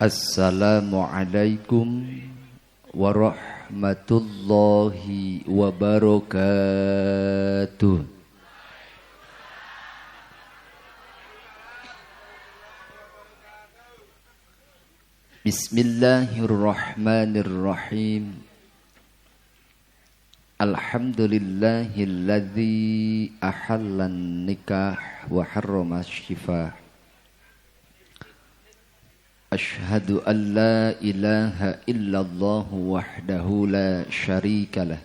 Assalamualaikum warahmatullahi wabarakatuh. Bismillahirrahmanirrahim. Alhamdulillahilladzi ahallan nikah wa harrama syifah. Ashhadu an la ilaha illallah wahdahu la syarika lah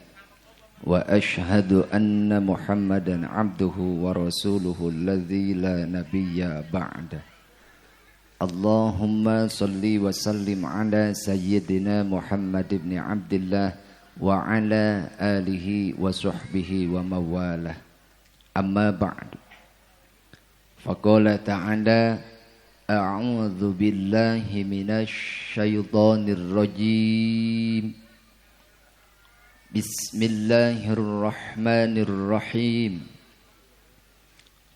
wa ashhadu anna Muhammadan abduhu wa rasuluhu alladzi la nabiyya ba'da. Allahumma salli wa sallim ala sayyidina Muhammad ibn Abdillah wa ala alihi wa sahbihi wa mawalah. Amma ba'du. Faqala ta'ala: A'udzu billahi minasy syaithanir rajim. Bismillahirrahmanirrahim.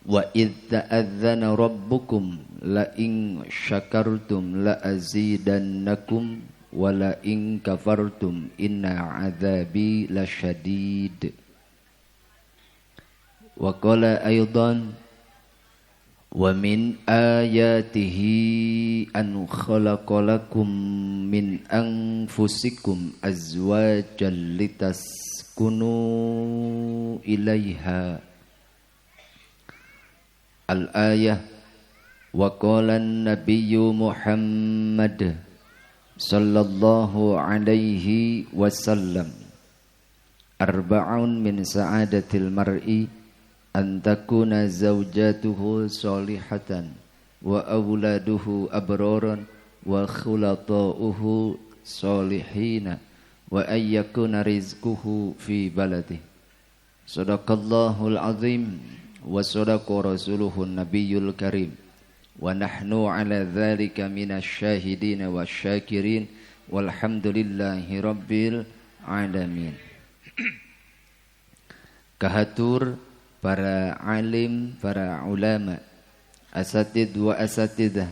Wa idz ta'adzana rabbukum la in syakartum la azidannakum wa la in kafartum inna adzabi lasyadid. Wa qala aidan: wa min ayatihi an khalaqalakum min anfusikum azwajan litaskunu ilaiha. Al-ayah. Wa qala an-nabiyyu Muhammad sallallahu alaihi wasallam: arba'un min sa'adatil mar'i an takuna zawjatuhu solihatan wa awladuhu abraran wa khulata'uhu solihina wa ayyakuna rizquhu fi baladihi. Sadaqallahul azim wa sadaqa rasuluhun nabiyyul karim wa nahnu ala dhalika minasy syahidin wasyakirin walhamdulillahi rabbil alamin. Kahatur para alim, para ulama, asatid wa asatidah,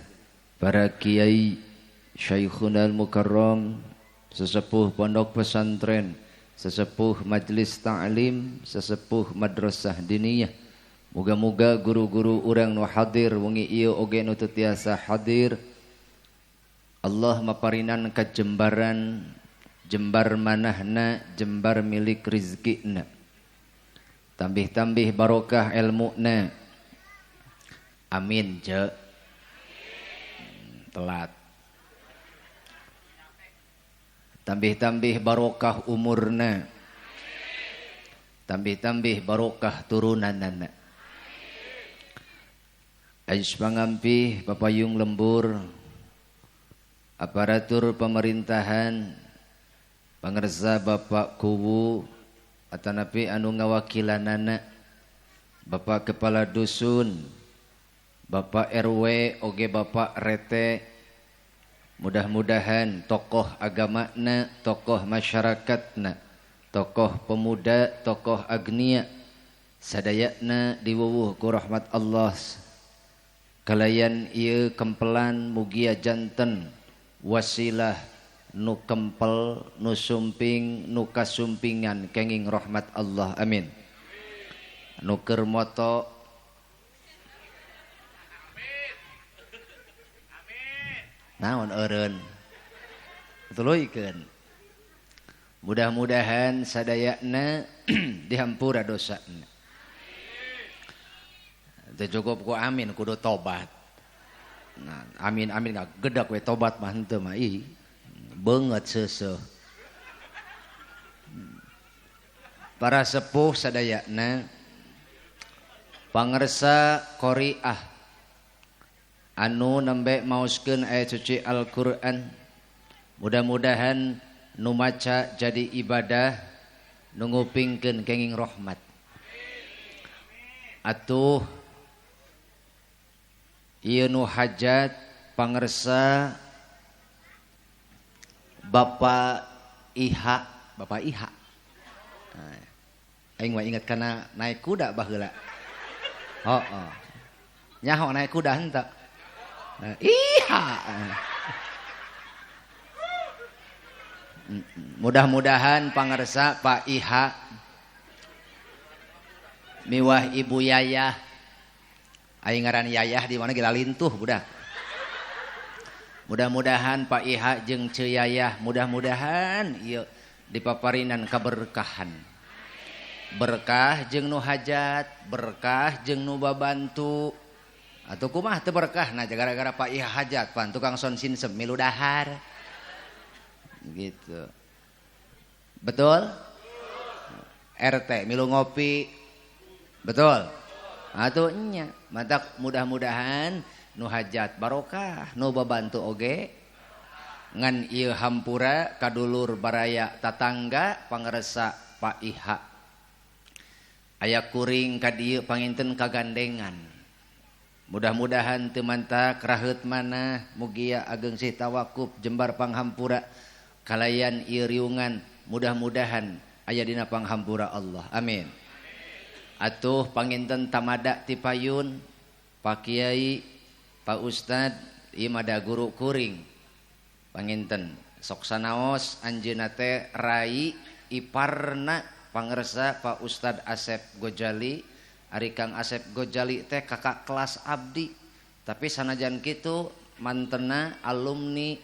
para kiai, syaikhuna al-mukarram, sesepuh pondok pesantren, sesepuh majlis ta'lim, sesepuh madrasah diniyah. Moga-moga guru-guru urang nu hadir wengi ieu oge nu teu tiasa hadir, Allah maparinan kajembaran, jembar manahna, jembar milik rizkina, tambih-tambih barokah ilmuna. Amin. Je telat. Tambih-tambih barokah umurna, tambih-tambih barokah turunanana. Ais pangampih papayung lembur aparatur pemerintahan, pangersa Bapak Kuwu atanapi anu ngawakilanana, Bapak Kepala Dusun, Bapak RW, oge Bapak RT. Mudah-mudahan tokoh agamana, tokoh masyarakatna, tokoh pemuda, tokoh agnia, sadayana diwuwuh ku rahmat Allah. Kalayan ieu kempelan mugia janten wasilah nu kempel, nu sumping, nu kasumpingan kenging rahmat Allah. Amin. Nu keur moto naon eureun tuluykeun. Mudah-mudahan sadayana dihampura dosana. Teu cukup ku amin kudu tobat. Nah, amin amin gedak we tobat mah henteu mah ih. Banget seuseuh. Para sepuh sadayana, pangersa qoriah anu nembe maoskeun ayat suci Al-Qur'an, mudah-mudahan nu maca jadi ibadah, nu ngupingkeun kenging rahmat. Atuh ieu nu hajat pangersa Bapak Iha, Bapak Iha. Nah, aing mah inget kana naik kuda baheula. Oh, oh. Nyaho naik kuda henteu. Nah, Iha. Mudah-mudahan pangersa Pak Iha miwah Ibu Yayah. Aing ngaran Yayah di mana gila lintuh budak. Mudah-mudahan Pak Iha jeung Ceu Yayah mudah-mudahan ieu dipaparinan kaberkahan. Berkah jeung nu hajat, berkah jeung nu babantu. Atuh kumaha teu berkah nah gara-gara Pak Iha hajat pan tukang son sinsem milu dahar. Gitu. Betul? RT milu ngopi. Betul? Atuh nya, matak mudah-mudahan nu hajat barokah, nu babantu oge ngan ieu hampura kadulur baraya tatangga pangersa Pak Iha. Aya kuring ka dieu panginten kagandengan. Mudah-mudahan teu mantak raheut manah, mugia ageng sih tawakuf jembar panghampura kalayan ieu riungan, mudah-mudahan aya dina panghampura Allah. Amin. Atuh panginten tamada ti payun Pak Kiai, Pak Ustad, ieu mah da guru kuring. Panginten sok sanaos anjeunna teh rai iparna pangersa Pak Ustad Asep Gojali. Ari Kang Asep Gojali teh kakak kelas abdi. Tapi sanajan kitu mantena alumni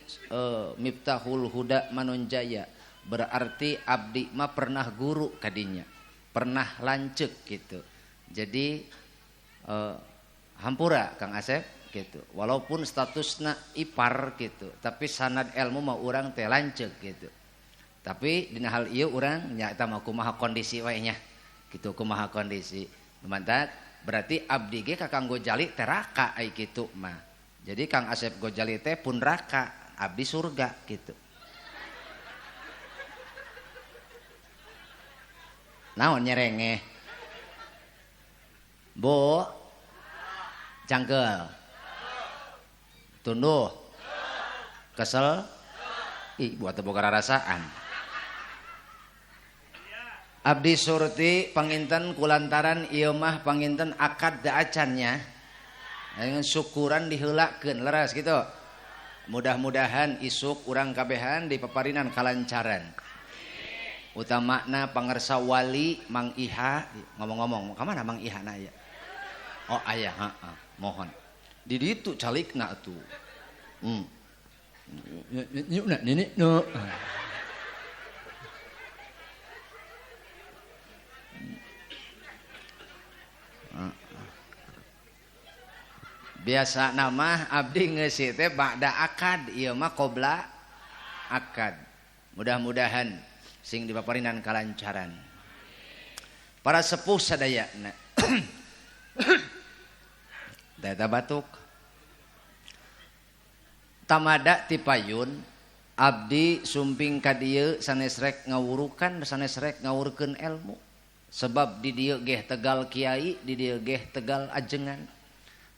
Miftahul Huda Manonjaya. Berarti abdi mah pernah guru kadinya, pernah lanceuk gitu. Jadi hampura Kang Asep gitu. Walaupun statusna ipar gitu, tapi sanad ilmu mah urang teh lanceuk gitu. Tapi dina hal ieu urang nya eta mah kumaha kondisi wae nya. Gitu kumaha kondisi. Mantap, berarti abdi ge ka Kang Gojali teh raka ai kitu mah. Jadi Kang Asep Gojali teh pun raka, abdi surga gitu. Naon nyerengeh? Bu, cangkel, tunduh, kesel, ih buat boga rarasaan. Abdi surti panginten kulantaran ieu mah panginten akad da acannya. Dengan syukuran diheulakeun leres gitu. Mudah-mudahan isuk urang kabehan dipaparinan kalancaran. Utamana pangersa wali Mang Iha, ngomong-ngomong ka mana Mang Iha na aya? Oh aya, heeh, mohon. Di ditu calikna atuh. Nyukna nini nu. Biasa nama abdi ngeusi teh ba'da akad, ieu mah qobla akad. Mudah-mudahan sing dipaparinan kalancaran. Para sepuh sadayana. Data batuk. Tamada ti payun abdi sumping ka dieu sanes rek ngawurukan, sanes rek ngawurkeun ilmu. Sebab di dieu geh tegal kiai, di dieu geh tegal ajengan.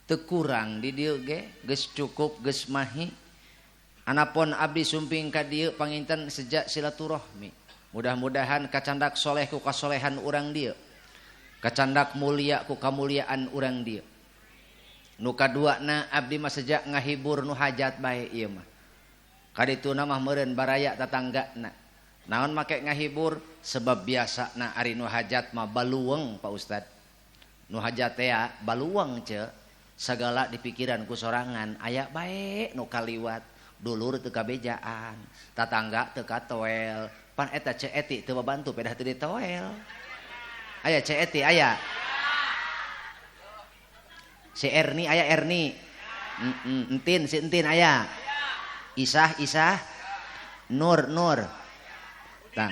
Teu kurang di dieu ge geus cukup geus mahi. Anapun abdi sumping ka dieu panginten sejak silaturahmi. Mudah-mudahan kacandak soleh ku kasolehan urang dieu. Kacandak mulia ku kamuliaan urang dieu. Nu kaduana abdi mah sejak ngahibur nu hajat bae ieu mah. Kadituna mah meureun baraya tatanggana. Naon make ngahibur? Sebab biasana ari nu hajat mah baluweung Pak Ustad. Nu hajat teh baluweung ce. Segala di pikiran ku sorangan aya bae nu kaliwat, dulur teu kabejaan, tatangga teu katoel, pan eta Ceu Eti teu babantu pedah teu ditoel. Aya Ceu Eti aya. Si Erni aya Erni. Entin si Entin aya. Isah Isah. Nur Nur. Tah.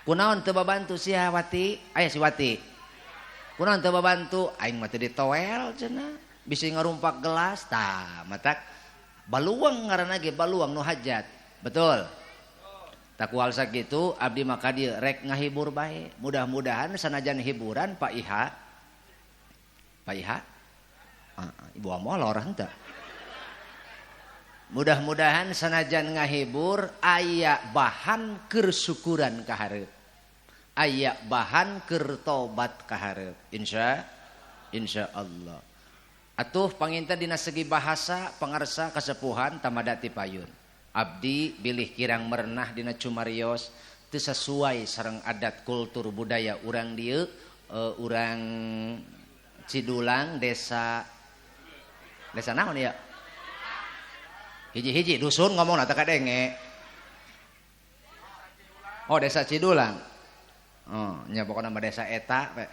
Kunaon teu babantu sia Wati? Aya si Wati. Kunaon teu babantu? Aing mah teu ditoel cenah. Bisi ngarumpak gelas tah matak baluang ngaranna ge baluang nu hajat. Betul. Takual sakitu abdi maka dieu rek ngahibur bae. Mudah-mudahan sanajan hiburan Pak Iha. Pak Iha? Ibu amolor henteu. Mudah-mudahan sanajan ngahibur aya bahan keur syukuran ka hareup. Aya bahan keur tobat ka hareup. Insyaallah. Atuh panginten dina segi bahasa pangarsa kasepuhan tamada ti payun. Abdi bilih kirang merenah dina cumarios teu sesuai sareng adat kultur budaya urang dieu, urang Cidulang desa naon ya? Hiji-hiji dusun ngomong teu kadenge. Oh desa Cidulang. Oh nya pokona mah desa eta we.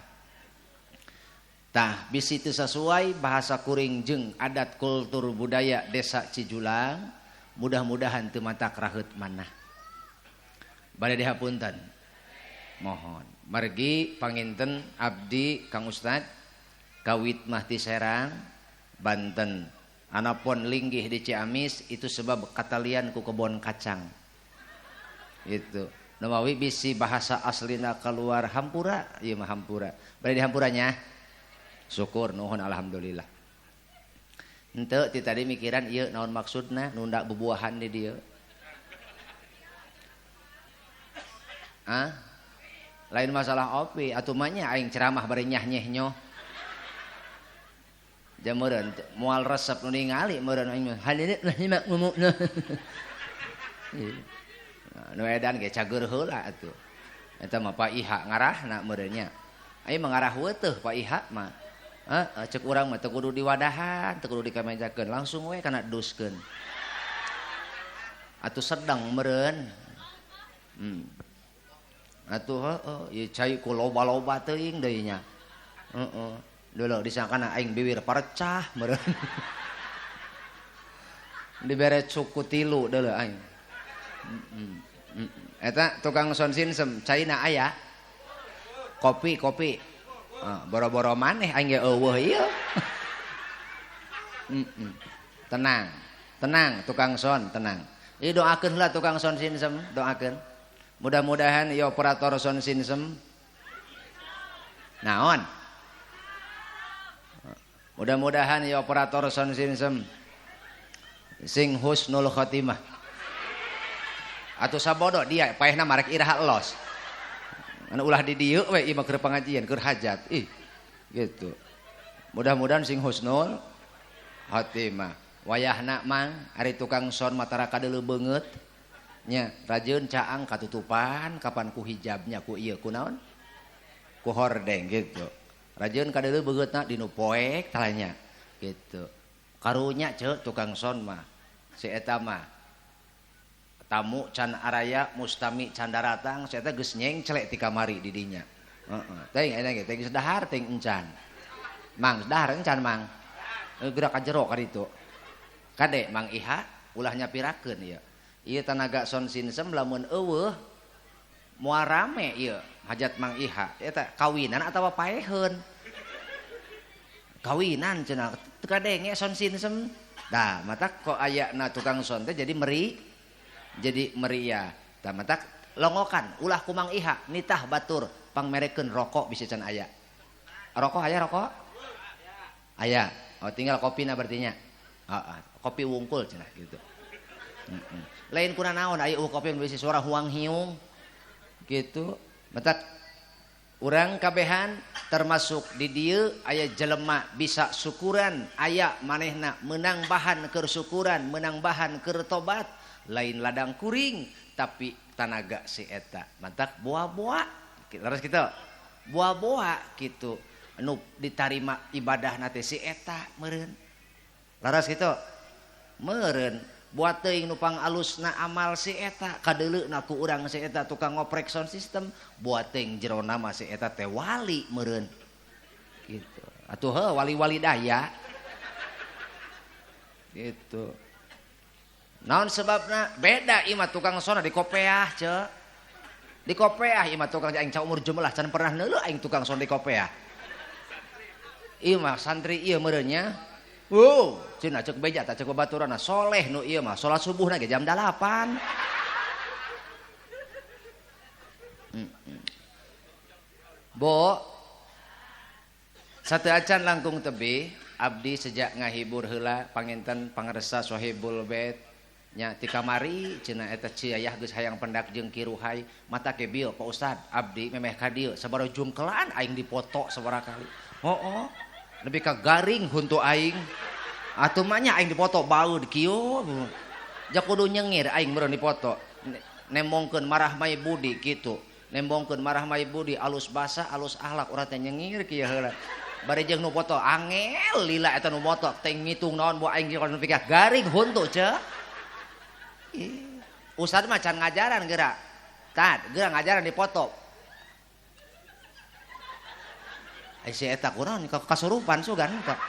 Tah bisi teu sesuai bahasa kuring jeung adat kultur budaya desa Cijulang, mudah-mudahan teu matak raheut manah. Bade dihapunten. Mohon. Margi panginten abdi Kang Ustad kawit mah ti Serang, Banten. Anapun linggih di Ciamis itu sebab katalian ku kebon kacang. Itu. Namawi bisi bahasa aslina keluar hampura, ieu mah hampura. Bade dihampuranya? Syukur nuhun alhamdulillah. Henteu ti tadi mikiran ieu naon maksudna nunda bubuahan di dieu. Ah? Lain masalah opi atuh mah nya aing ceramah bari nyah nyeh nyoh. Jameureun moal resep nu ningali meureun aing halilih mah ngomongna. Nu edan ge cager heula atuh. Eta mah Pak Iha ngarahna meureun nya. Aing mah ngarah heueuh Pak Iha mah. Heeh, cek urang mah teu kudu diwadahan, teu kudu dikamejakeun, langsung we kana duskeun. Atuh sedang meureun. Atuh heueuh, ieu cai ku loba-loba teuing deui nya. Heeh. Dulu disangkana aing biwir parecah meureun. Dibere cuku tilu deuleu aing. Eta tukang sound system caina aya. Kopi, kopi. Boro-boro maneh aing ge eueuh ieu. Tenang, tenang tukang sound, tenang. Ieu doakeun heula tukang sound system, doakeun. Mudah-mudahan ieu operator sound system naon? Mudah-mudahan ieu operator sound system sing husnul khotimah. Atuh sabodo dia paehna marek iraha los. Anu ulah di dieu we ieu mah keur pengajian, keur hajat. Ih, gitu. Mudah-mudahan sing husnul khotimah. Wayahna mang ari tukang son matara kadeuleu beungeut nya, rajeun caang katutupan kapan ku hijabnya ku ieu ku naon? Ku hordeng gitu. Rajeun kadeuleu beungeutna dinu poek talanya gitu. Karunya ceu tukang son mah si eta mah tamu can araya mustami can daratang si eta geus nyengcelek ti kamari di dinya. Heeh. Teuing eta ge teh geus dahar teuing encan. Mang dahar encan mang. Geura ka jero ka ditu. Kade Mang Iha ulah nyapirakeun ieu. Ieu tanaga sound system lamun eueuh moal rame ieu hajat Mang Iha. Eta kawinan atawa paeheun. Kawinan cenah teu kadenge sound system. Tah matak kok ayana tukang sound teh jadi meri jadi meriah. Tah matak longokan ulah ku Mang Iha nitah batur pangmerekeun rokok bisa can aya. Rokok aya rokok? Aya. Oh tinggal kopina berarti nya. Heeh, kopi wungkul cenah gitu. Lain kuna naon aya kopi nu bisi suara huang hiung gitu. Matak urang kabehan termasuk di dieu aya jelema bisa syukuran, aya manehna meunang bahan keur syukuran, meunang bahan keur tobat, lain ladang kuring tapi tanaga si eta. Matak boa-boa leres kitu. Boa-boa kitu nu ditarima ibadahna teh si eta meureun. Leres kitu. Meureun buat teuing nu pangalusna amal si eta kadeuleuna ku urang si eta tukang ngoprek sound system buat teuing jerona mah si eta teh wali meureun gitu. Atuh heuh wali-wali daya gitu. Naon sebabna beda ieu mah tukang sound di kopeah ceu. Di kopeah ieu mah tukang aing caumur jumlah can pernah neuleuh aing tukang sound di kopeah. Ieu mah santri ieu meureun nya. Oh, cenah ceuk beja tah ceuk babaturanna soleh nu ieu mah salat subuhna ge jam 8. Bo, satu acan langkung tebih abdi sejak ngahibur heula panginten pangersa sohibul bait nya ti kamari cenah eta ciayah geus hayang pendak jeung kiruhai mata ke bieu Pak Ustad abdi memeh ka dieu sabaraha jungkelan aing dipoto sabaraha kali. Hooh. Lebih ka garing huntu aing. Atuh mah nya aing dipoto bau di kieu. Ja kudu nyengir aing meureun dipoto. Nembongkeun marah mai budi kitu. Nembongkeun marah mai budi alus basa, alus akhlak urang teh nyengir kieu heula. Bari jeung nu foto angel lila eta nu moto teh ngitung naon bu aing kieu nepi ka garing huntu ceu. Ustad mah can ngajaran geura. Tad, geura ngajaran dipoto. Ai si eta kunaon kasurupan sugan kok.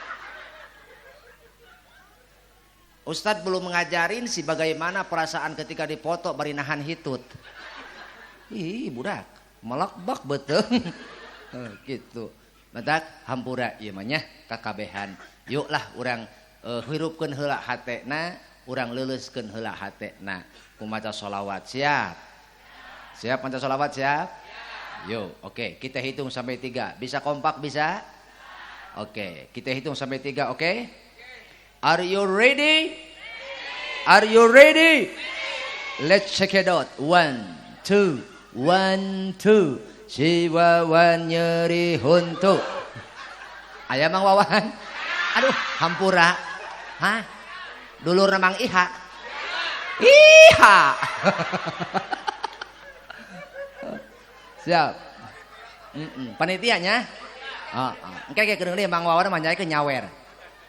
Ustad belum ngajarin si bagaimana perasaan ketika dipoto bari nahan hitut. Ih, budak, melekbak beuteung. Gitu. Matak hampura ieu mah nya kakabehan. Yuk lah urang hirupkeun heula hatena, urang leuleuskeun heula hatena. Ku maca sholawat siap. Siap maca sholawat siap? Yuk, oke, kita hitung sampai 3. Bisa kompak bisa? Oke, kita hitung sampai 3, oke? Are you ready? Are you ready? Let's check it out. 1 2 1 2. Si Wawan nyeri huntu. Aya Mang Wawan? Aduh, hampura. Hah? Dulurna Mang Iha. Iha. Siap. Panitianya? Heeh. Engke ge kedeung deui Mang Wawan mah nyae ke nyawer.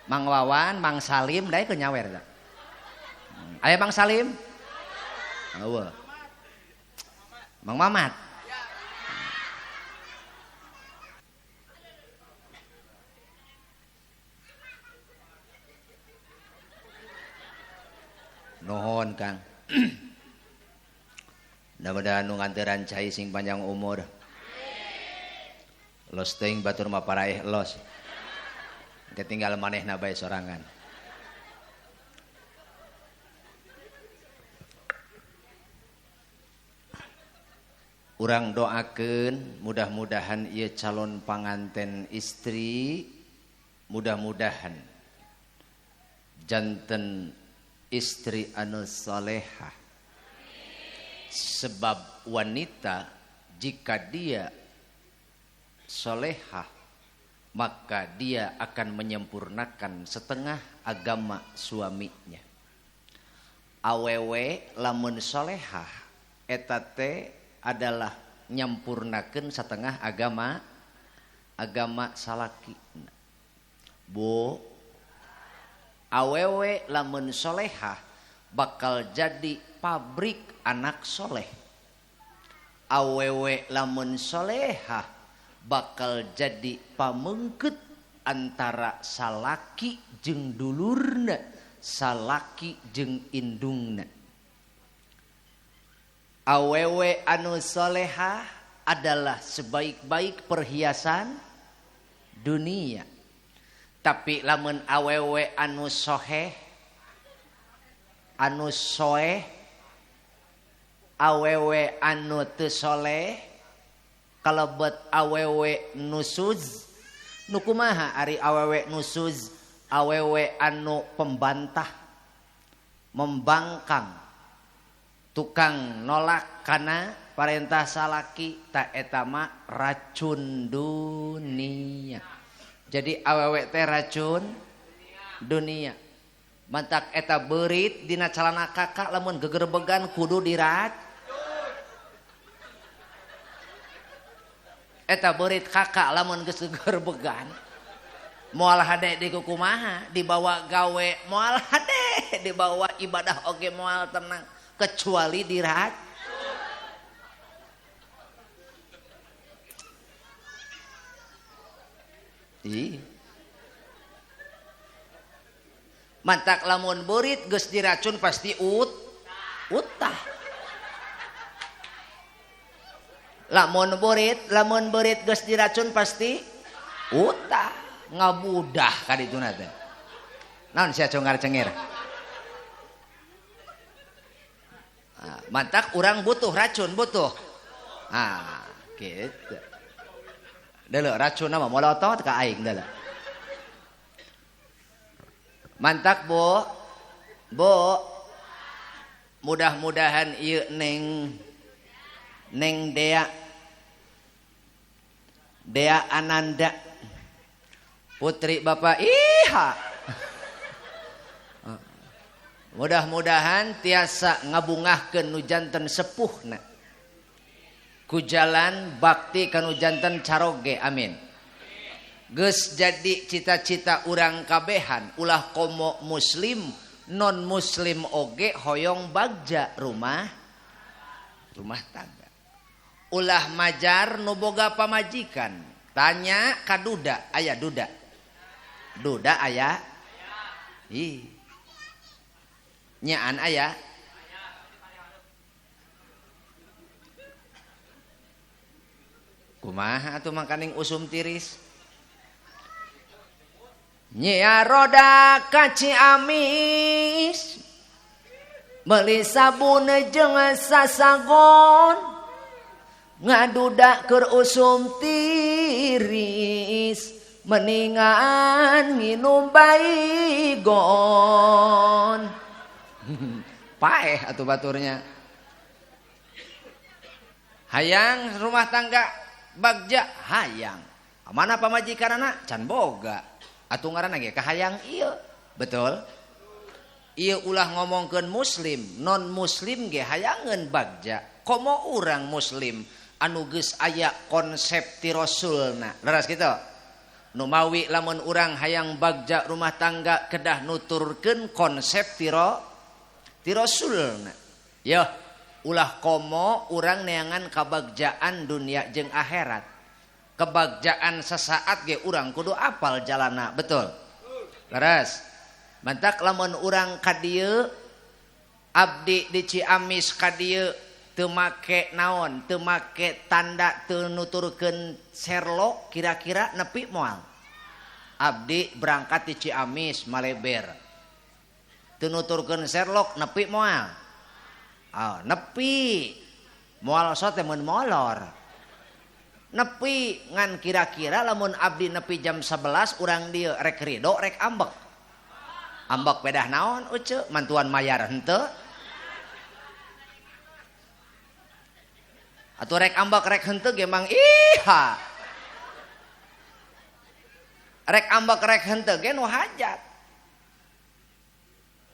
Mang Wawan, Mang Salim dae ke nyawer tah. Aya Mang Salim? Eueuh. Mang Mamat. Nuhun Kang. Mudah-mudahan nu nganteran cai sing panjang umur. Los teuing batur mah paraeh los. Ketinggal manehna bae sorangan. Urang doakeun mudah-mudahan ieu calon panganten istri mudah-mudahan janten istri anu salehah. Sebab wanita jika dia solehah maka dia akan menyempurnakan setengah agama suaminya. Awewe lamun solehah eta teh adalah nyampurnakeun setengah agama salaki. Bu, awewe lamun solehah bakal jadi pabrik anak soleh. Awewe lamun solehah bakal jadi pamengket antara salaki jeung dulurna, salaki jeung indungna. Awewe anu solehah adalah sebaik-baik perhiasan dunia. Tapi lamun awewe anu soheh, anu soeh, awewe anu teu soleh, kalebet awewe nusuz. Nu kumaha ari awewe nusuz? Awewe anu pembantah, membangkang, tukang nolak kana parentah salaki, ta eta mah racun dunia. Jadi awewe teh racun dunia. Mantak eta beurit dina calana kakak lamun gegerbegan kudu dirat. Eta beurit kakak lamun geus gegerbegan moal hade di kukumaha, dibawa gawe moal hade, dibawa ibadah oge moal tenang kecuali dirat. Ih. Mantak lamun beurit geus diracun pasti utah. Lamun beurit geus diracun pasti utah. Ngabudah ka dituna teh. Naon sia congar cengir? Nah, mantak urang butuh racun, butuh. Ah, gitu. Deuleu racunna mah molotot ka aing deuleu. Mantak Bu. Bu. Mudah-mudahan ieu Neng Dea. Dea Ananda. Putri Bapak Iha. Mudah-mudahan tiasa ngabungahkeun nu janten sepuhna. Ku jalan bakti kanu janten caroge, amin. Geus jadi cita-cita urang kabehan ulah komo muslim non muslim oge hoyong bagja rumah tangga. Ulah majar nu boga pamajikan. Tanya ka duda, aya duda. Duda aya? Ih. Nyaan aya? Kumaha atuh mangkaning usum tiris? Nyia roda ka Ciamis meuli sabun jeung sasagon ngaduda keur usum tiris meningan nginum baygon. Paeh atuh baturnya. Hayang rumah tangga bagja hayang. Mana pamajikanana can boga. Atuh ngaranna ge kahayang ieu. Betul? Ieu ulah ngomongkeun muslim, non muslim ge hayangeun bagja. Komo urang muslim anu geus aya konsep ti rasulna. Leres kitu? Nu mawi lamun urang hayang bagja rumah tangga kedah nuturkeun konsep ti rasulna. Yeuh, ulah komo urang neangan kabagjaan dunia jeung akhirat. Kebagjaan sesaat ge urang kudu apal jalana, betul? Leres. Mantak lamun urang ka dieu abdi di Ciamis ka dieu teu make naon, teu make tanda, teu nuturkeun serlok kira-kira nepi moal. Abdi berangkat di Ciamis maleber. Teu nuturkeun serlok nepi moal. Oh, nepi. Moal sok teh mun molor. Nepi ngan kira-kira lamun abdi nepi jam 11 urang dieu rek rido rek ambek. Ambek pedah naon uce mantuan mayar henteu. Atuh rek ambek rek henteu ge mang iha. Rek ambek rek henteu ge nu hajat.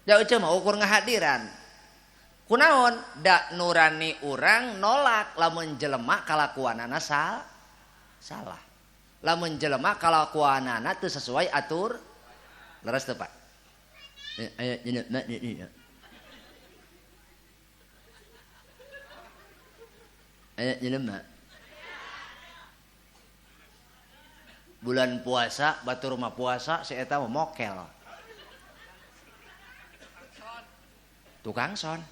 Da uce mah ukur ngahadiran. Kunaon da nurani urang nolak lamun jelema kalakuanana salah. Lamun jelema kalakuanana teu sesuai atur. Leres teu Pak? Aya jelema di dieu. Aya jelema. Bulan puasa batur mah puasa si eta mah mokel. Tukang son.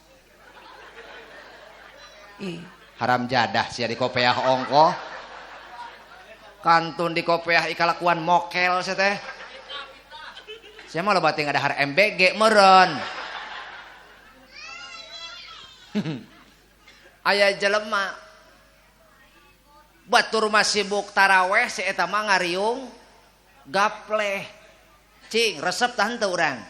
Ih, haram jadah sia di kopeah ongkoh. Kantun di kopeah ikalakuan mokel sia teh. Sia mah loba teh ngadahar MBG meureun. Aya jelema batur mah sibuk taraweh si eta mah ngariung gapleh. Cing, resep tah henteu urang.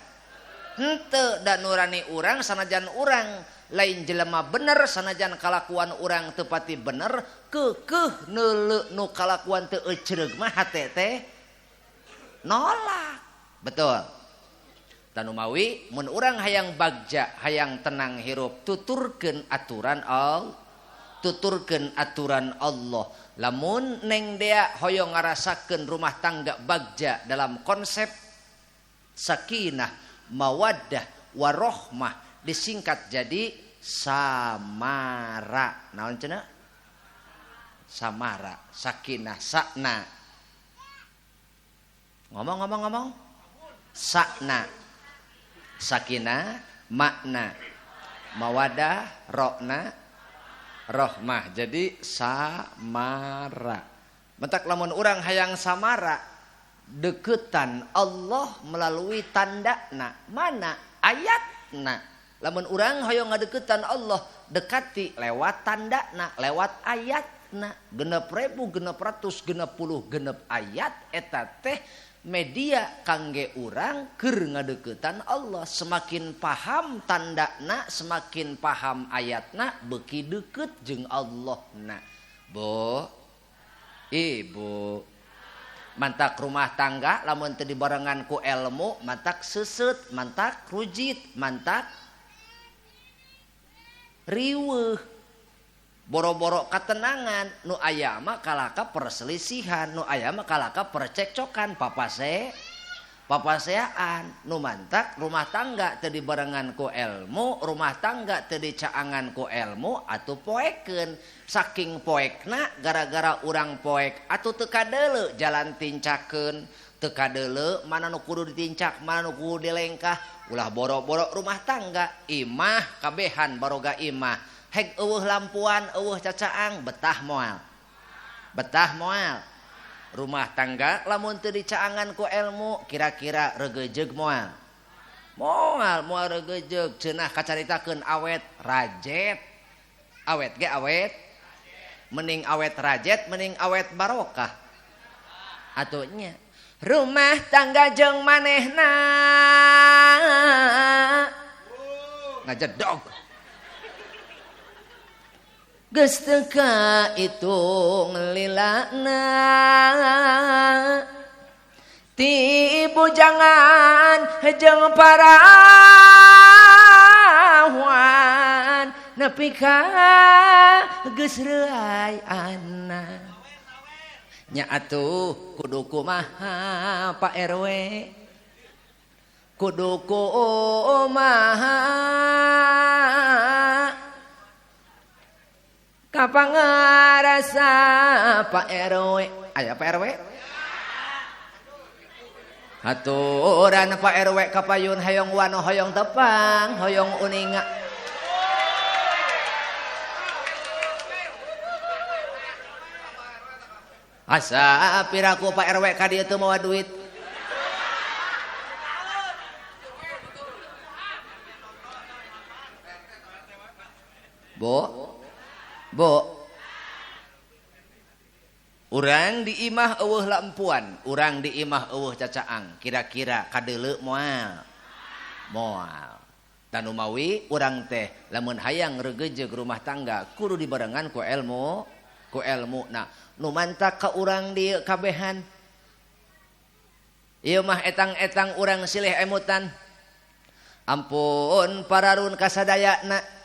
Henteu da nurani urang sanajan urang lain jelema bener sanajan kalakuan urang teu pati bener keukeuh neuleu nu kalakuan teu ecreug mah hate teh nolak. Betul. Tanu mawi mun urang hayang bagja hayang tenang hirup tuturkeun aturan Allah, tuturkeun aturan Allah. Lamun neng dea hoyong ngarasakeun rumah tangga bagja dalam konsep sakinah, mawaddah, warohmah disingkat jadi samara. Naon cenah? Samara, sakinah, sakna. Ngomong. Sakna. Sakinah, makna. Mawadah, rokna, rohmah. Jadi samara. Mentak lamun urang hayang samara deketan Allah melalui tandana, mana ayatna. Lamun urang hoyong ngadeukeutan Allah dekati lewat tandana, lewat ayatna. 6.660 ayat eta teh media kangge urang keur ngadeuketan Allah. Semakin paham tandana, semakin paham ayatna, beuki deukeut jeung Allahna. Bu, Ibu, Mantak rumah tangga lamun teu dibarengan ku ilmu mantak seuseut, mantak rujit, mantak riweuh. Boro-boro katenangan nu aya mah kalaka perselisihan, nu aya mah kalaka percekcokan, papaseaan. Nu mantak rumah tangga teu dibarengan ku ilmu, rumah tangga teu dicaangan ku ilmu atuh poekeun. Saking poekna gara-gara urang poek atuh teu kadeuleu jalan tincakeun, teu kadeuleu mana nu kudu ditincak, mana nu kudu dilengkah. Ulah boro-boro rumah tangga, imah kabehan baroga imah. Heg eueuh lampuan, eueuh cacaang, betah moal. Betah moal. Rumah tangga lamun teu dicaangan ku ilmu kira-kira regejeug moal. Moal, moal regejeug cenah kacaritakeun awet rajet. Awet ge awet. Mending awet rajet, mending awet barokah. Atuh nya. Rumah tangga jeung manehna ngajedog. Geus teu kaitung lilana ti bujangan jeung parawan nepi ka geus reuay anak. Nya atuh kudu kumaha Pak RW, kudu kumaha kapangarasa Pak RW. Aya Pak RW? Aturan Pak RW kapayun hoyong wano hoyong tepang hoyong uninga. Asa piraku Pak RW ka dieu teu mawa duit. Bo Bo, urang di imah eueuh lampuan, urang di imah eueuh cacaang, kira-kira kadeuleu moal. Moal. Tanu mawi urang teh lamun hayang regejeug rumah tangga kudu dibarengan ku ilmu, ku ilmu. Nah, nu mantak ka urang dieu kabehan. Ieu mah etang-etang urang silih emutan. Ampun pararun kasadayana.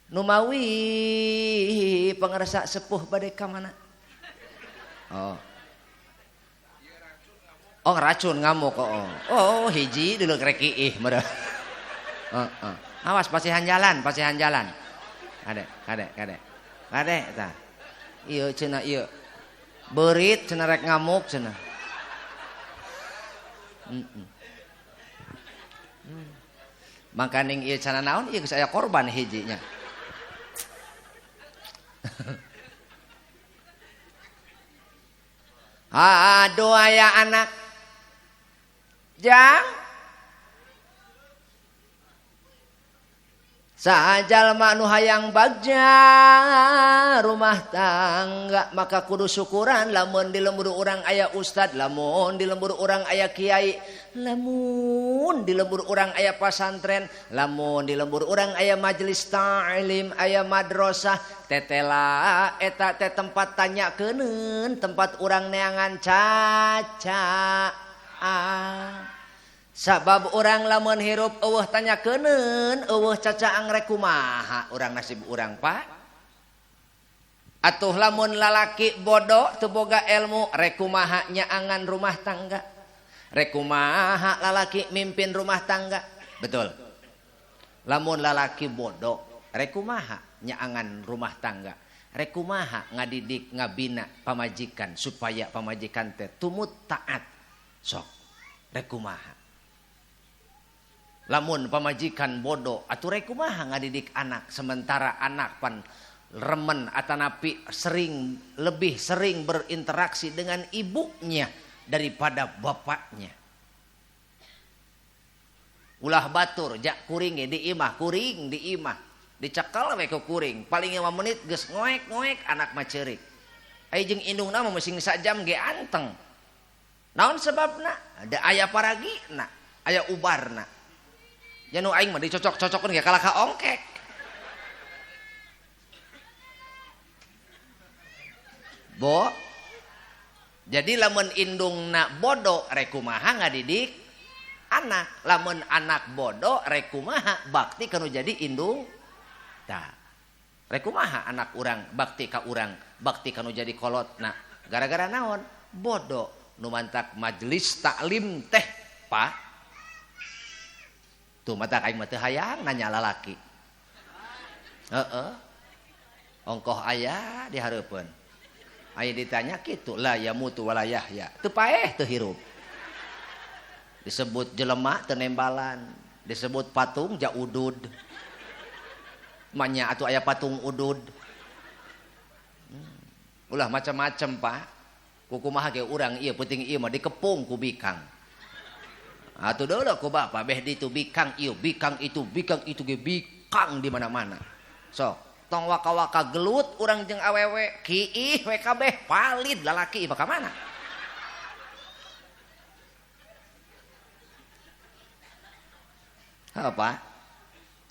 Numawi pangarsa sepuh bade ka mana? Oh. Oh, racun ngamuk kok. Oh, hiji dulu rek iih meureun. Heeh. Awas pasihan jalan, pasihan jalan. Kade, kade, kade. Kade tah. Ieu cenah ieu. Beurit cenah rek ngamuk cenah. Heeh. Mangkaning ieu cenah naon ieu geus aya korban hijinya. Aduh aya anak jang sajalma nu hayang bagja rumah tangga maka kudu syukuran lamun di lembur urang aya ustad, lamun di lembur urang aya kiai, lamun di lembur urang aya pasantren, lamun di lembur urang aya majelis ta'lim, aya madrasah, tetela eta teh tempat tanya keuneun, tempat urang neangan cacaan. Sabab urang lamun hirup eueuh tanya keuneun, eueuh cacaang rek kumaha urang nasib urang Pak. Atuh lamun lalaki bodoh teu boga ilmu rek kumaha nyaangan rumah tangga. Rek kumaha lalaki mimpin rumah tangga. Betul. Lamun lalaki bodoh rek kumaha nyaangan rumah tangga. Rek kumaha ngadidik ngabina pamajikan supaya pamajikan teh tumut taat. Sok rek kumaha. Lamun pamajikan bodoh atuh rek kumaha ngadidik anak sementara anak pan remen atanapi sering lebih sering berinteraksi dengan ibunya daripada bapaknya. Ulah batur jak kuring di imah, kuring di imah dicekal we ku kuring paling 5 menit geus ngoek-ngoek anak mah ceurik. Ai jeung indungna mah masing sajam ge anteng. Naon sebabna? Da aya paragina, aya ubarna. Nya nu aing mah dicocok-cocokeun ge kalah ka ongkek. Bo. Jadi lamun indungna bodoh rek kumaha ngadidik anak, lamun anak bodoh rek kumaha bakti kanu jadi indung. Tah. Rek kumaha anak urang bakti ka urang, bakti kanu jadi kolotna. Gara-gara naon? Bodoh. Nu mantak majelis taklim teh, Pak. Tuh matak aing mah teu hayang nanya lalaki. Heeh. Ongkoh aya di hareupeun. Aya ditanya kitu la yamutu wala yahya. Teu paeh teu hirup. Disebut jelema teu nembalan, disebut patung jaudud. Manya atuh aya patung udud. Ulah macam-macam, Pak. Kukumaha ge urang ieu peuting ieu mah dikepung ku bikang. Atuh deuleu ku bapa beh ditu bikang ieu, bikang itu ge bikang di mana-mana. Sok, tong waka-waka gelut urang jeung awewe, kiih we kabeh palid lalaki ka mana? Apa?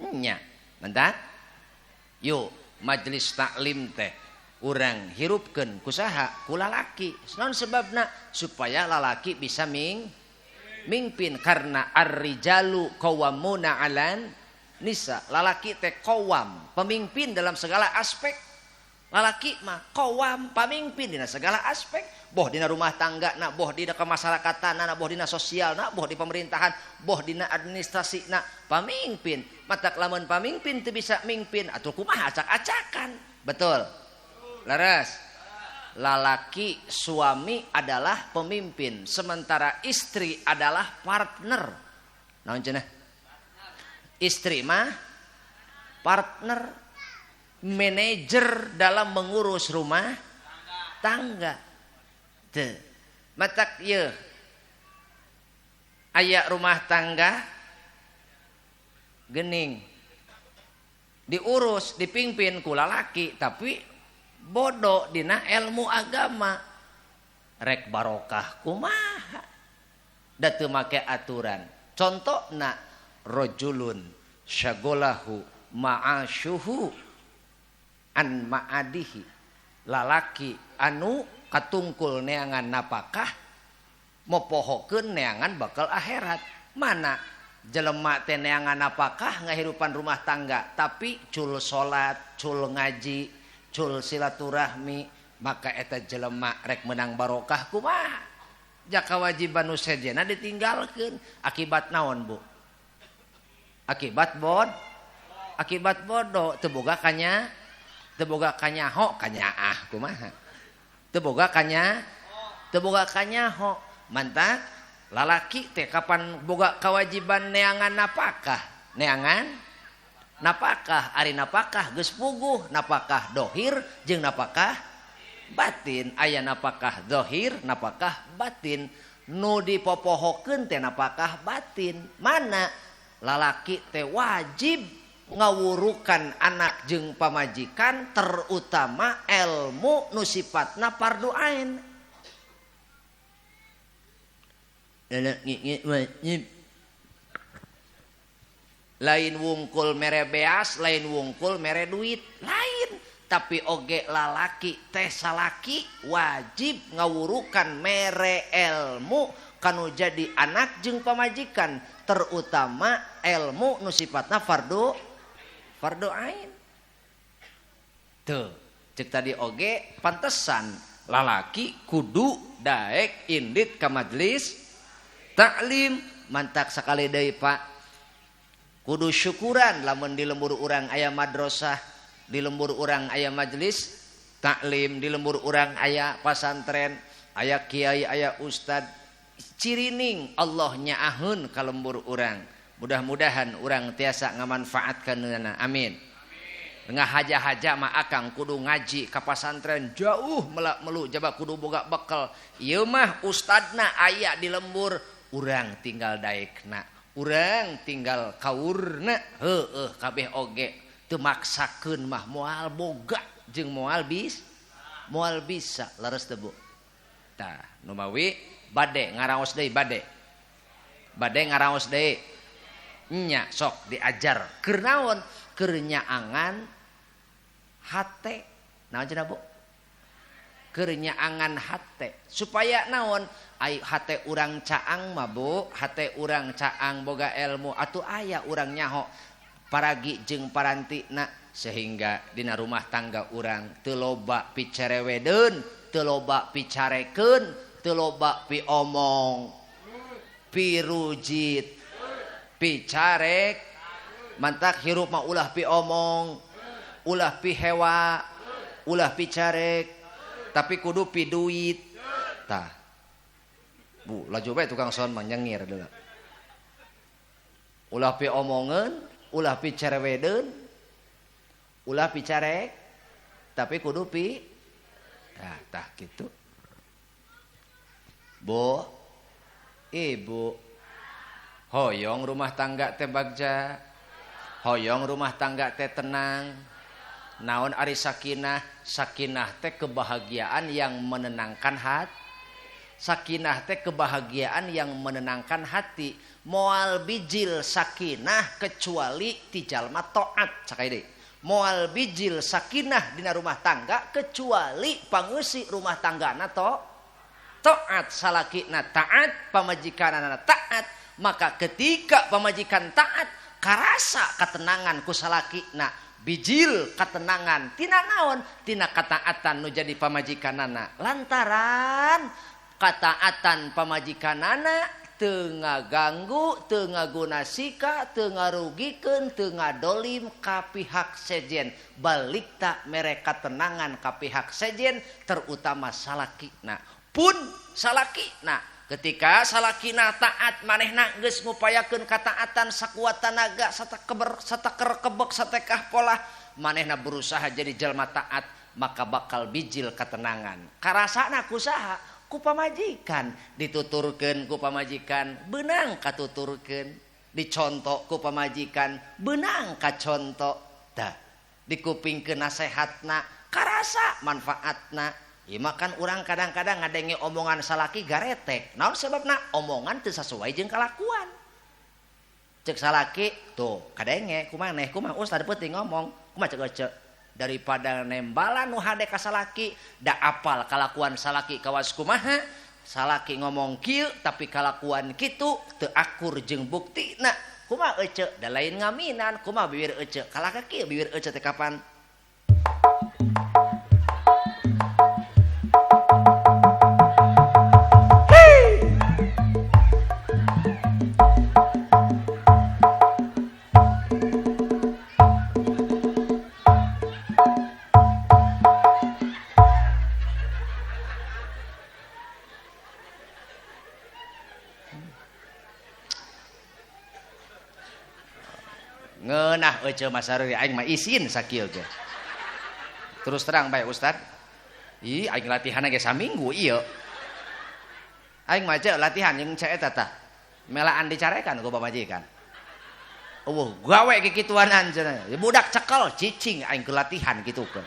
Nya, bentar. Yuk, majelis taklim teh urang hirupkeun ku saha? Ku lalaki. Naon sebabna? Supaya lalaki bisa mingpin karena ar-rijalu qawwamuna 'alan nisa. Lalaki teh qawwam, pemimpin dalam segala aspek. Lalaki mah qawwam, pamimpin dina segala aspek. Boh dina rumah tangga na, boh dina kemasyarakatan na, boh dina sosial na, boh di pemerintahan, boh dina administrasi na, pamimpin. Matak lamun pamimpin teu bisa mingpin atuh kumaha acak-acakan. Betul. Leres. Lalaki suami adalah pemimpin, sementara istri adalah partner. Naon cenah? Istri mah partner, manajer dalam mengurus rumah tangga. Teu. Matak ieu aya rumah tangga gening diurus, dipimpin ku lalaki tapi bodoh dina ilmu agama. Rek barokah kumaha? Da teu make aturan. Contona rajulun syagolahu ma'asyuhu an ma'adihi. Lalaki anu katungkul neangan napakah mopohokeun neangan bakal akhirat. Mana jelema teh neangan napakah ngahirupan rumah tangga tapi cul salat, cul ngaji, cul silaturahmi, maka eta jelema rek menang barokah kumaha? Ja kawajiban nu sejenna ditinggalkeun. Akibat naon, Bu? Akibat akibat bodoh, teu boga kanya, teu boga kanyaho, kanyaah kumaha? Teu boga kanya, teu boga kanyaho. Mantak lalaki teh kapan boga kewajiban neangan napakah? Neangan napakah, ari napakah geus puguh, napakah dohir jeung napakah batin. Aya napakah dohir, napakah batin. Nu dipopohokeun teh napakah batin. Mana lalaki teh wajib ngawurukan anak jeung pamajikan, terutama ilmu nu sifatna fardu ain. Lain wungkul mere beas, lain wungkul mere duit, lain. Tapi oge lalaki teh salaki wajib ngawurukan mere ilmu kanu jadi anak jeung pamajikan, terutama ilmu nu sifatna fardu ain. Tuh, cek tadi oge pantesan lalaki kudu daek indit ka majelis taklim. Mantak sakali deui, Pak. Kudu syukuran lamun di lembur urang aya madrasah, di lembur urang aya majelis taklim, di lembur urang aya pasantren, aya kiai, aya ustad. Cirining Allah nyaahun ka lembur urang. Mudah-mudahan urang tiasa ngamanfaatkeunana. Amin. Ngahaja-haja mah akang kudu ngaji ka pasantren jauh melak melu jaba kudu boga bekal. Ieu mah ustadna aya di lembur, urang tinggal daekna, urang tinggal kaurna. Heueuh kabeh oge teu maksakeun mah moal boga jeung moal bisa. Leres teu, Bu? Tah, numawi bade ngaraos deui, bade ngaraos deui nya sok diajar keur naon? Keur nyaangan hate. Naon cenah, Bu? Keur nyaangan hate supaya naon ai hate urang caang mah Bu, hate urang caang boga ilmu atuh aya urang nyaho paragi jeung parantina sehingga dina rumah tangga urang teu loba picerewedeun, teu loba picarekeun, teu loba piomong, pirujit, picarek. Mantak hirup mah ulah piomong, ulah pihewa, ulah picarek, tapi kudu piduit. Tah. Bu, laju bae tukang sound mah nyengir deuleu. Ulah piomongeun, ulah picerewedeun, ulah picarek, tapi kudu pi. Nah, tah kitu. Bu, Ibu, hoyong rumah tangga teh bagja, hoyong rumah tangga teh tenang. Naon ari sakinah? Sakinah teh kebahagiaan yang menenangkan hati. Sakinah teh kebahagiaan yang menenangkan hati. Moal bijil sakinah kecuali ti jalma taat sakai deui. Moal bijil sakinah dina rumah tangga kecuali pangeusi rumah tanggana taat, salakina taat, pamajikanana taat. Maka ketika pamajikan taat karasa ketenangan ku salakina, bijil ketenangan tina naon? Tina kataatan nu jadi pamajikanana. Lantaran kataatan pamajikanana teu ngaganggu, teu ngaguna sika, teu ngarugikeun, teu ngadolim ka pihak sejen. Balik tak mere katenangan ka pihak sejen, terutama salakina. Pun salakina ketika salakina taat manehna geus ngupayakeun kataatan sakuat tanaga satakeber sataker kebek satekah pola, manehna berusaha jadi jelma taat, maka bakal bijil ketenangan. Karasana kusaha? Ku pamajikan, dituturkeun ku pamajikan, beunang katuturkeun, dicontok ku pamajikan, beunang kacontok. Tah, dikupingkeun nasehatna, karasa manfaatna. Ieu mah kan urang kadang-kadang ngadenge omongan salaki garetek. Naon sebabna? Omongan teu sasuai jeung kalakuan. Cek salaki, tuh kadenge kumaneh, kumaha ustad peuting ngomong, kumaha cek ece. Daripada nembalan nu hade ka salaki, da apal kalakuan salaki kawas kumaha, salaki ngomong kieu tapi kalakuan kitu teu akur jeung buktina. Kumaha ece, da lain ngaminan, kumaha bibir ece, kalaka kieu bibir ece teh kapan? Ngeunah ece masaruri aing mah isin sakieu ge. Terus terang bae Ustad. Ih aing latihan ge saminggu ieu. Aing mah ce latihan jeung ce eta tah. Melaan dicarekan ku pamajikan. Eueuh gawe kikituanan cenah. Budak cekel cicing aing ke latihan kitukeun.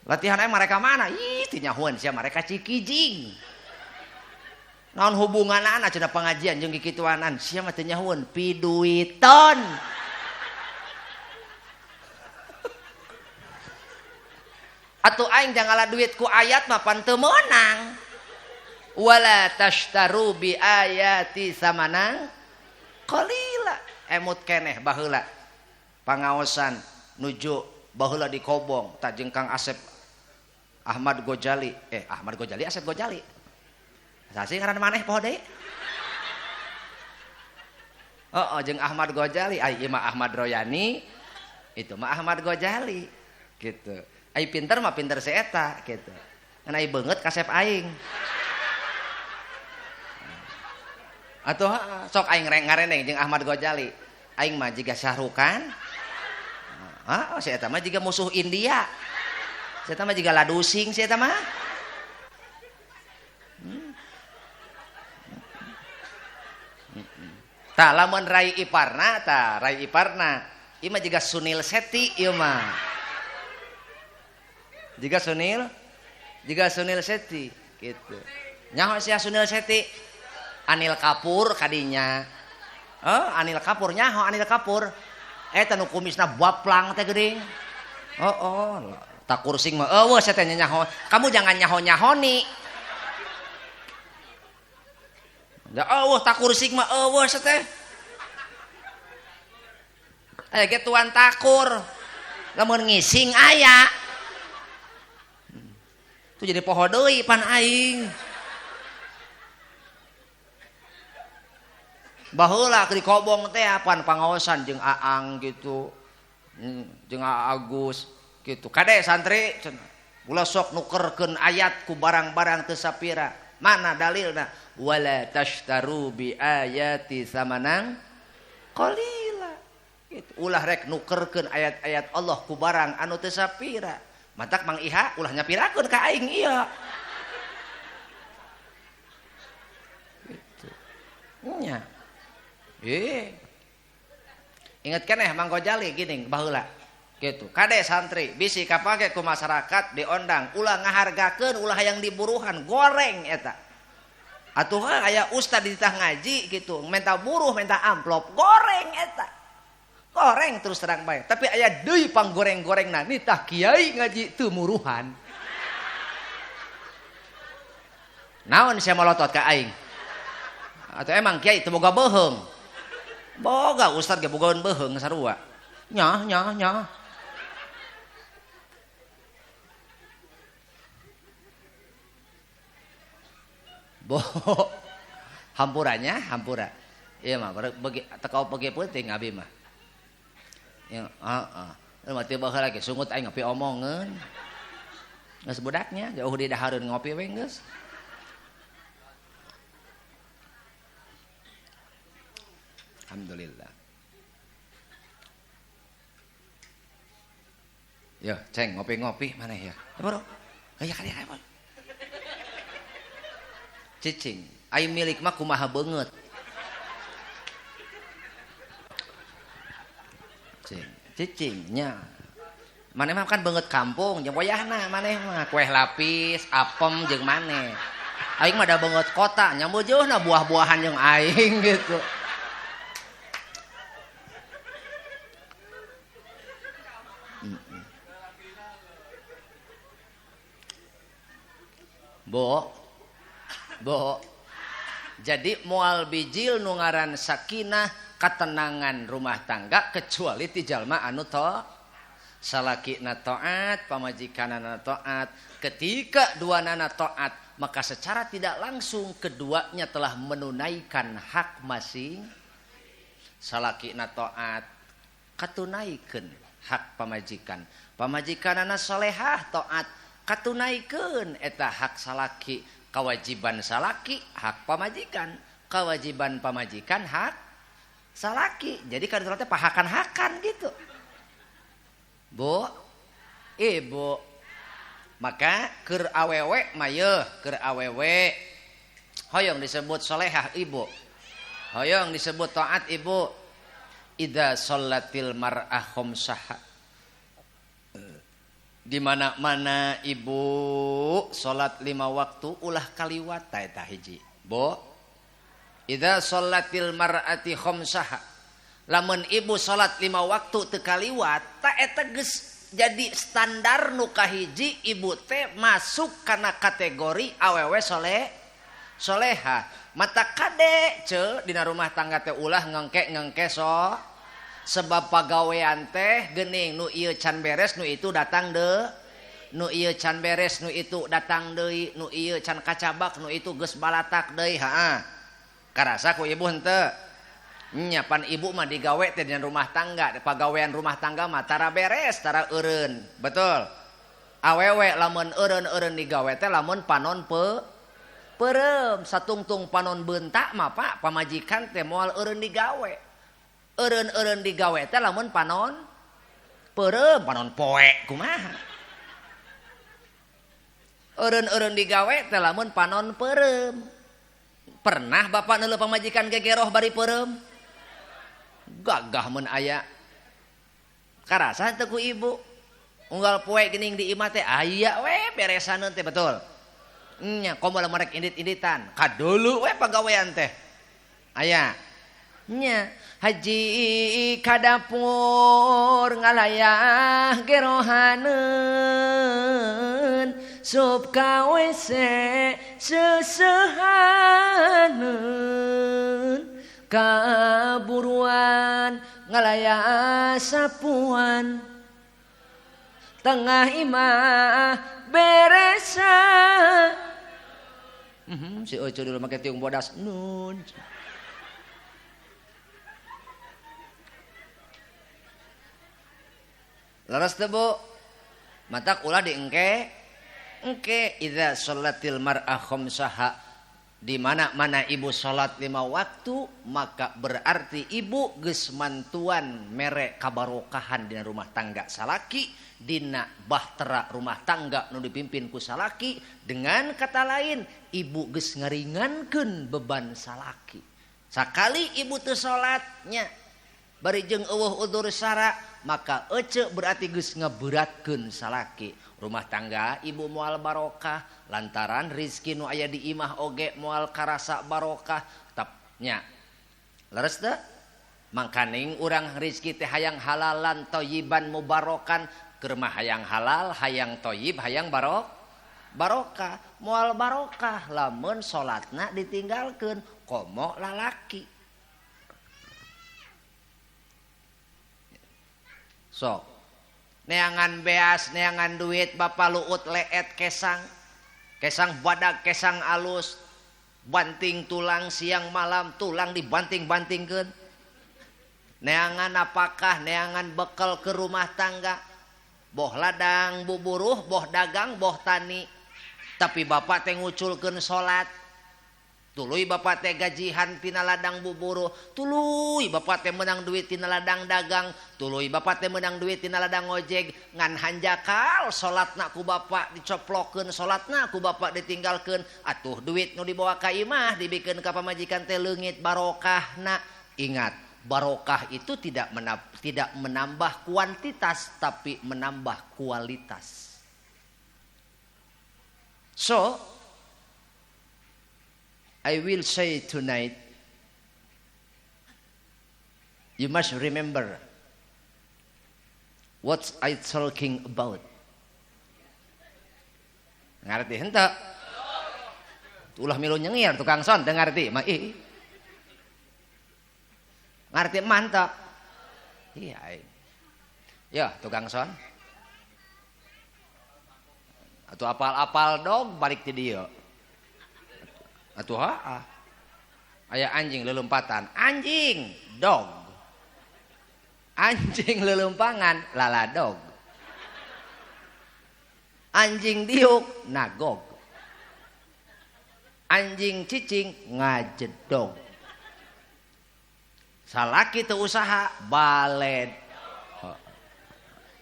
Latihan aing mereka mana? Ih teu nyahoeun sia mereka Cikijing. Naon hubunganana cenah pengajian jeung kikituanan sia mah teu nyahoeun piduiton. Atuh aing jangala duit ku ayat mah pan teu meunang. Wala tashtaru bi ayati samanang qalila. Emut keneh baheula pangaosan nuju baheula di Kobong tah jeung Kang Asep Ahmad Gojali, Ahmad Gojali Asep Gojali. Sasi ngaran maneh poho deui. Oh, jeung Ahmad Gojali, ai ieu mah Ahmad Royani, itu mah Ahmad Gojali gitu. Ai pinter mah pinter si eta gitu. Ngan ai beungeut kasep aing. Atuh sok aing ngareneng jeung Ahmad Gojali. Aing mah jiga Syahrukan. Heeh, si eta mah jiga musuh India. Si eta mah jiga ladusing si eta mah. Tah lamun Rai Iparna, tah Rai Iparna, ieu mah jiga Sunil Seti ieu mah. Jiga Sunil Seti gitu. Nyaho sia Sunil Seti? Anil Kapur kadinya. Oh, Anil Kapur nyaho Anil Kapur. Eta nu kumisna baplang teh geuning. Oh, oh. Takur sing mah eueuh sia teh nyaho. Kamu jangan nyaho-nyahoni. Da eueuh takur sing mah eueuh sia teh. Aya ge tuan takur. Lamun ngising aya. Tuh jadi poho deui pan aing. Baheula keur dikobong teh pan pangaosan jeung Aang gitu. Jeung Agus gitu. Kade santri ulah sok nukerkeun ayat ku barang-barang teu sapira. Mana dalilna? Wala tashtaru bi ayati samanang qalila. Gitu. Ulah rek nukerkeun ayat-ayat Allah ku barang anu teu sapira. Matak Mang Iha ulah nyapirakeun ka aing ieu. Gitu. Nya. Ingat keneh Mang Gojali gini baheula. Gitu. Kade santri bisi kapake ku masyarakat diondang, ulah ngahargakeun, ulah hayang diburuhan, goreng eta. Atuh aya ustad dititah ngaji gitu, minta buruh, minta amplop, goreng eta. Goreng terus terang bae. Tapi aya deui panggoreng-gorengna nitah kiai ngaji teu muruhan. Naon sia molotot ka aing? Atau emang kiai teu boga beuheung? Boga ustad ge bogaeun beuheung sarua. Nyah nyah nyah. Bo hampuranya hampura. Ieu mah bagi tekau pegi peuting abi mah. Ya, heeh. Mah teu baheula ge sungut aing ngopi omongeun. Geus budaknya jauh di dahareun ngopi we geus. Alhamdulillah. Yo, ceng ngopi-ngopi mana ya? Bro. Aya kali aya. Cicing, ai milik mah kumaha beungeut. Cicing, cicingnya. Maneh mah kan beungeut kampung jeung wayahna maneh mah kue lapis, apem jeung maneh. Aing mah da beungeut kota, nyambo jeuhna buah-buahan jeung aing gitu. Bo, bo. Jadi moal bijil nu ngaran sakinah katenangan rumah tangga kecuali ti jalma anu to salakina taat, pamajikanana taat. Ketika duanana taat, maka secara tidak langsung keduanya telah menunaikan hak masing. Salakina taat, katunaikeun hak pamajikan. Pamajikanana solehah taat, katunaikeun eta hak salaki. Kewajiban salaki hak pamajikan, kewajiban pamajikan hak salaki. Jadi kan teh pahakan-hakan gitu. Bu, ibu. Maka keur awewe mah yeuh, keur awewe hoyong disebut solehah ibu. Hoyong disebut taat ibu. Idza shallatil mar'ah khamsaha. Di mana-mana ibu salat 5 waktu ulah kaliwat eta hiji. Bo, idza shallatil mar'ati khamsaha. Lamun ibu salat 5 waktu teu kaliwat, ta eta geus jadi standar nu kahiji ibu teh masuk kana kategori awewe soleh soleha. Mata kade ce dina rumah tangga teh ulah ngengke-ngengke so. Sebab pagawean teh geuning nu ieu can beres nu itu datang deui, nu ieu can beres nu itu datang deui, nu ieu can kacabak nu itu geus balatak deui. Heeh. Karasa ku ibu henteu? Nya pan ibu mah digawe teh dina rumah tangga, pagawean rumah tangga mah tara beres, tara eureun. Betul. Awewe lamun eureun-eureun digawe teh lamun panon peureum, satungtung panon beuntak mah Pak, pamajikan teh moal eureun digawe. Eureun-eureun digawe teh lamun panon peureum, panon poe kumaha. Eureun-eureun digawe teh lamun panon peureum. Pernah bapak neuleuh pamajikan gegeroh bari peureum? Gagah mun aya. Karasa teu ku ibu. Unggal poe geuning di imah teh aya we beresaneun teh betul. Nya komo lamun rek indit-inditan, kadulu we pagawean teh. Aya. Nya haji ka dapur ngalayah gerohaneun sup ka WC seusehaneun kaburuan ngalayah sapuan tengah imah beresa. Si Oco dulu make tiung bodas nun. Leres teu Bu? Matak ulah diengke. Engke idza sholatil mar'ah khamsaha, di mana-mana ibu salat 5 waktu maka berarti ibu geus mantuan mere kabarokahan dina rumah tangga salaki, dina bahtera rumah tangga nu dipimpin ku salaki. Dengan kata lain ibu geus ngaringankeun beban salaki. Sakali ibu teu salatnya bari jeung eueuh udzur syara, maka ece berarti geus ngaberatkeun salaki. Rumah tangga ibu moal barokah lantaran rizki nu aya di imah oge moal karasa barokah. Tap nya leres teu? Mangkaning urang rizki teh hayang halalan thayyiban mubarokan, keur mah hayang halal, hayang thayyib, hayang barokah. Moal barokah lamun salatna ditinggalkeun komo lalaki. Sok neangan beas, neangan duit, bapak luut leet kesang, kesang badag, kesang alus, banting tulang siang malam, tulang dibanting-bantingkeun. Neangan apakah, neangan bekal ke rumah tangga, boh ladang buburuh, boh dagang, boh tani. Tapi bapak teh nguculkeun salat. Tuluy bapak teh gajihan tina ladang buburuh, tuluy bapak teh menang duit tina ladang dagang, tuluy bapak teh menang duit tina ladang ojek, ngan hanjakal salatna ku bapak dicoplokeun, salatna ku bapak ditinggalkeun, atuh duit nu dibawa ka imah dibikeun ka pamajikan teh leungit barokahna. Ingat, barokah itu tidak menambah kuantitas tapi menambah kualitas. So I will say tonight, you must remember what I talking about. Ngerti henteu? Ulah milu nyengir tukang son, teu ngarti mah ih. Ngarti mantap. Iya. Ya, tukang son. Atuh apal-apal dog balik ti dieu. Atuh haa. Aya anjing leuleupatan, anjing dog. Anjing leuleumpangan laladog. Anjing diuk nagog. Anjing cicing ngajedog. Salaki teu usaha baled.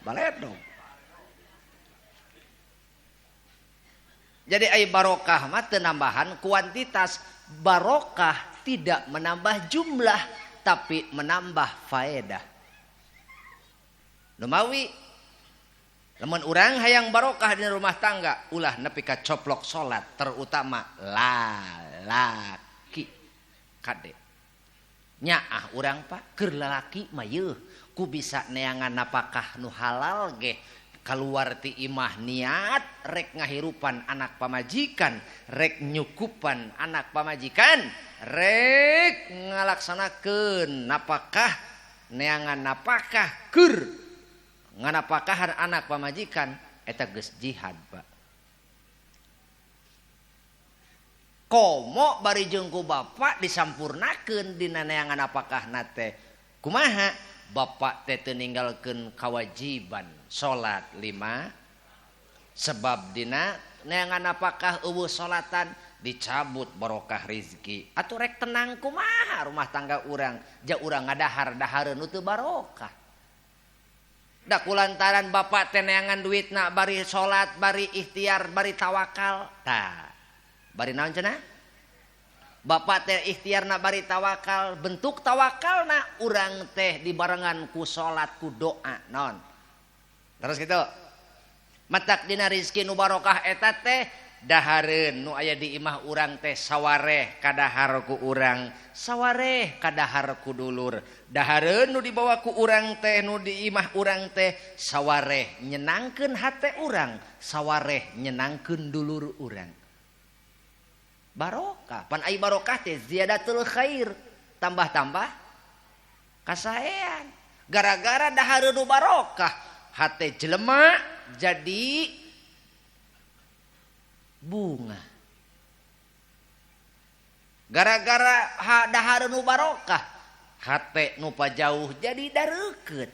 Baledog. Jadi ai barokah mah teu nambahan kuantitas, barokah tidak menambah jumlah tapi menambah faedah. Lumawi lamun urang hayang barokah di rumah tangga ulah nepi ka coplok salat, terutama lalaki. Kade nyaah urang Pak keur lalaki mah yeuh ku bisa neangan napakah nu halal ge. Kaluar ti imah niat rek ngahirupan anak pamajikan, rek nyukupan anak pamajikan, rek ngalaksanakeun napakah neangan napakah keur nganapakahan anak pamajikan, eta geus jihad Pak. Komo bari jeung ku bapak disampurnakeun dina neangan napakahna teh. Kumaha? Bapak teh teu ninggalkeun kawajiban salat 5 sebab dina neangan apakah eueuh salatan dicabut barokah rizki. Atuh rek tenang kumaha rumah tangga urang, ja urang ngadahar dahareun nu teu barokah. Da kulantaran bapak teh neangan duitna bari salat, bari ikhtiar, bari tawakal. Tah, bari naon cenah? Bapak teh ikhtiarna bari tawakal, bentuk tawakalna urang teh dibarengan ku salat ku doa naon. Terus gitu. Matak dina rizki nu barokah eta teh Dahareun nu aya di imah urang teh sawareh kadahar ku urang, sawareh kadahar ku dulur. Dahareun nu dibawa ku urang teh nu di imah urang teh sawareh nyenangkeun hate urang, sawareh nyenangkeun dulur urang. Barokah, pan ai barokah teh ziyadatul khair, tambah-tambah kasaean. Gara-gara dahareun nu barokah, hate jelema jadi bunga. Gara-gara dahareun nu barokah, hate nu pajauh jadi dareukeut.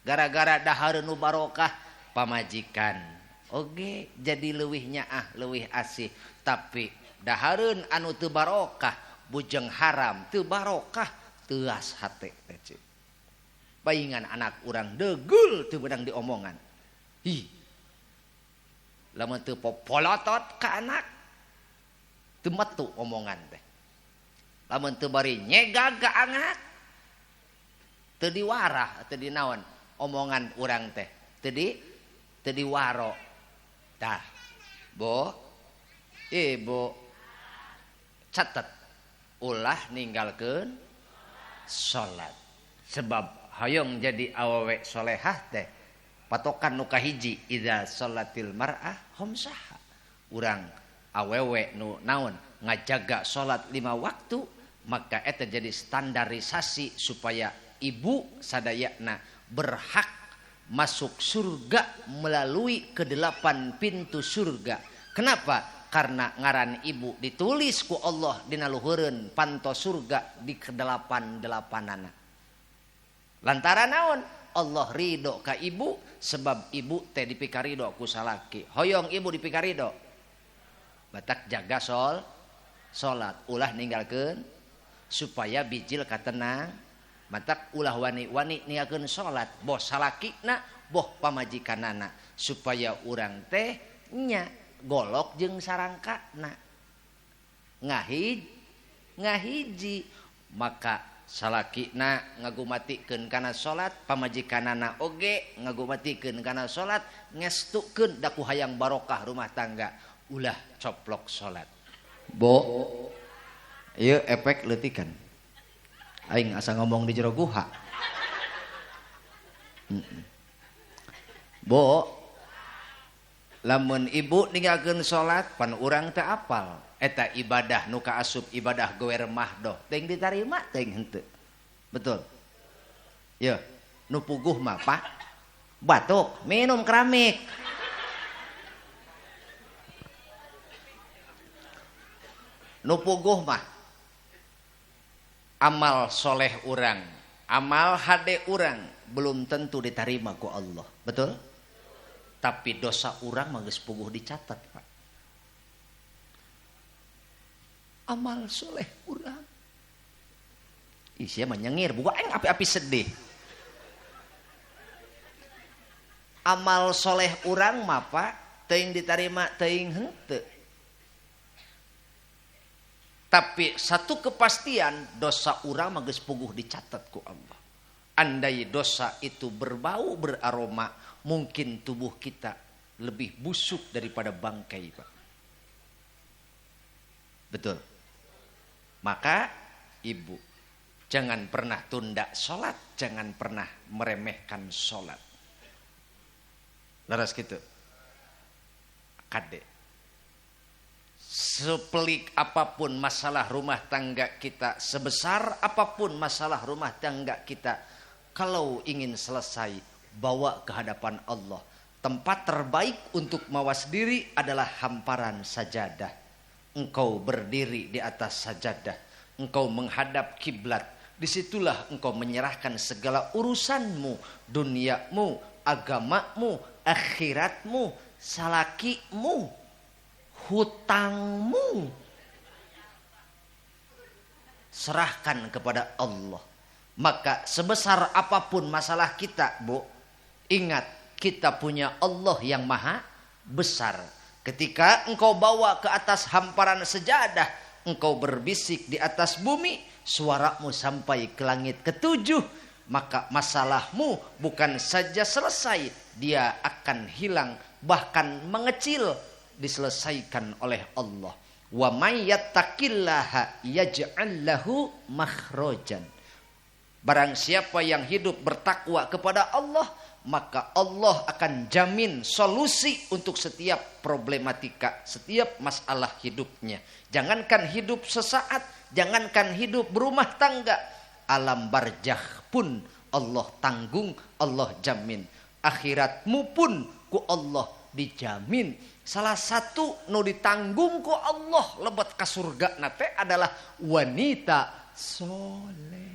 Gara-gara dahareun nu barokah, pamajikan oge jadi leuwih nyaah, leuwih asih. Tapi dahareun anu teu barokah, bujeng haram teu barokah, teuas hate teh. Paingan anak urang degul teu beunang diomongan. Ih. Lamun teu popolotot ka anak teu metu omongan teh. Lamun teu bari nyegag ka anak teu diwarah, teu dinaon omongan urang teh. Teu diwaro. Tah. Bo, ibu catet ulah ninggalkeun salat. Sebab hoyong jadi awewe solehah teh patokan nu kahiji idza salatil mar'ah khamsaha. Urang awewe nu naon ngajaga salat 5 waktu, maka eta jadi standarisasi supaya ibu sadayana berhak masuk surga melalui ke-8 pintu surga. Kenapa? Karena ngaran ibu ditulis ku Allah dina luhureun panto surga di ke-8-delapanana. Lantaran naon? Allah ridho ka ibu sebab ibu teh dipikarido ku salaki. Hoyong ibu dipikarido. Batak jaga salat, ulah ninggalkeun supaya bijil katenang. Batak ulah wani-wani ninggalkeun salat, boh salakina boh pamajikanana supaya urang teh nya golok jeung sarangkana. Ngahiji maka salakina ngagumatikeun kana salat, pamajikanana oge ngagumatikeun kana salat, ngestukeun da ku hayang barokah rumah tangga, ulah coplok salat. Bo, ieu efek leutikan. Aing asa ngomong di jero guha. Bo, lamun ibu ninggalkeun salat pan urang teu apal. Eta ibadah nu kaasup ibadah gower mahdoh teuing ditarima teuing henteu. Betul. Ya, nu puguh mah Pak batuk minum keramik. Nu puguh mah amal soleh urang, amal hade urang belum tentu diterima ku Allah. Betul? Tapi dosa urang mah geus puguh dicatat, Pak. Amal soleh urang. Ih, sia mah nyengir, buka aing api-api sedih. Amal soleh urang mah Pak, teuing ditarima teuing henteu. Tapi satu kepastian, dosa urang mah geus puguh dicatat ku Allah. Andai dosa itu berbau, beraroma, mungkin tubuh kita lebih busuk daripada bangkai, Pak. Betul. Maka ibu jangan pernah tunda sholat, jangan pernah meremehkan sholat. Laras gitu. Kade. Sepelik apapun masalah rumah tangga kita, sebesar apapun masalah rumah tangga kita, kalau ingin selesai, bawa ke hadapan Allah. Tempat terbaik untuk mawas diri adalah hamparan sajadah. Engkau berdiri di atas sajadah, engkau menghadap kiblat. Disitulah engkau menyerahkan segala urusanmu, duniamu, agamamu, akhiratmu, salakimu, hutangmu. Serahkan kepada Allah. Maka sebesar apapun masalah kita, Bu, ingat kita punya Allah yang maha besar. Ketika engkau bawa ke atas hamparan sejadah, engkau berbisik di atas bumi, suaramu sampai ke langit ketujuh, maka masalahmu bukan saja selesai, dia akan hilang, bahkan mengecil. diselesaikan oleh Allah. Wa may yattaqillaha yaj'al lahu makhrajan. Barang siapa yang hidup bertakwa kepada Allah, maka Allah akan jamin solusi untuk setiap problematika, setiap masalah hidupnya. Jangankan hidup sesaat, jangankan hidup berumah tangga, alam barjah pun Allah tanggung, Allah jamin. Akhiratmu pun ku Allah dijamin. Salah satu nu ditanggung ku Allah lebet ka surga nate adalah wanita soleh.